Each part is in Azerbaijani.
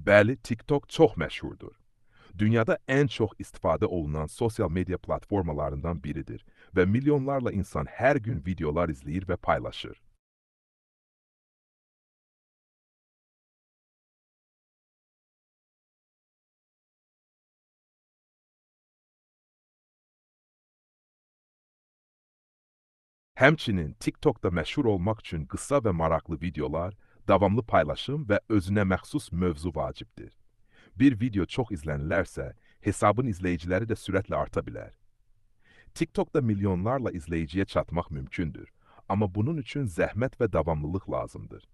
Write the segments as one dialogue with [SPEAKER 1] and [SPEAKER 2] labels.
[SPEAKER 1] Bəli, TikTok çox məşhurdur. Dünyada ən çox istifadə olunan sosial media platformalarından biridir və milyonlarla insan hər gün videolar izləyir və paylaşır. Həmçinin TikTokda məşhur olmaq üçün qısa və maraqlı videolar, davamlı paylaşım və özünə məxsus mövzu vacibdir. Bir video çox izlənilərsə, hesabın izləyiciləri də sürətlə arta bilər. TikTokda milyonlarla izləyiciyə çatmaq mümkündür, amma bunun üçün zəhmət və davamlılıq lazımdır.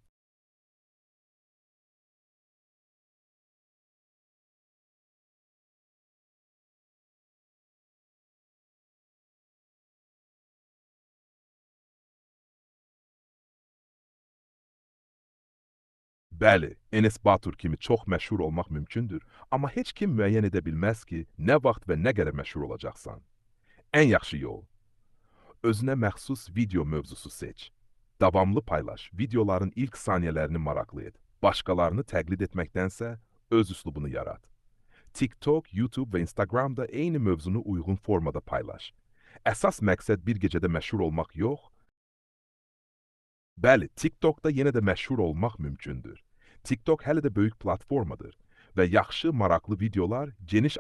[SPEAKER 1] Bəli, Enes Batur kimi çox məşhur olmaq mümkündür, amma heç kim müəyyən edə bilməz ki, nə vaxt və nə qədər məşhur olacaqsan. Ən yaxşı yol. Özünə məxsus video mövzusu seç. Davamlı paylaş, videoların ilk saniyələrini maraqlı et. Başqalarını təqlid etməkdənsə, öz üslubunu yarat. TikTok, YouTube və Instagramda eyni mövzunu uyğun formada paylaş. Əsas məqsəd bir gecədə məşhur olmaq yox. Bəli, TikTokda yenə də məşhur olmaq mümkündür. TikTok hələ də böyük platformadır və yaxşı, maraqlı videolar geniş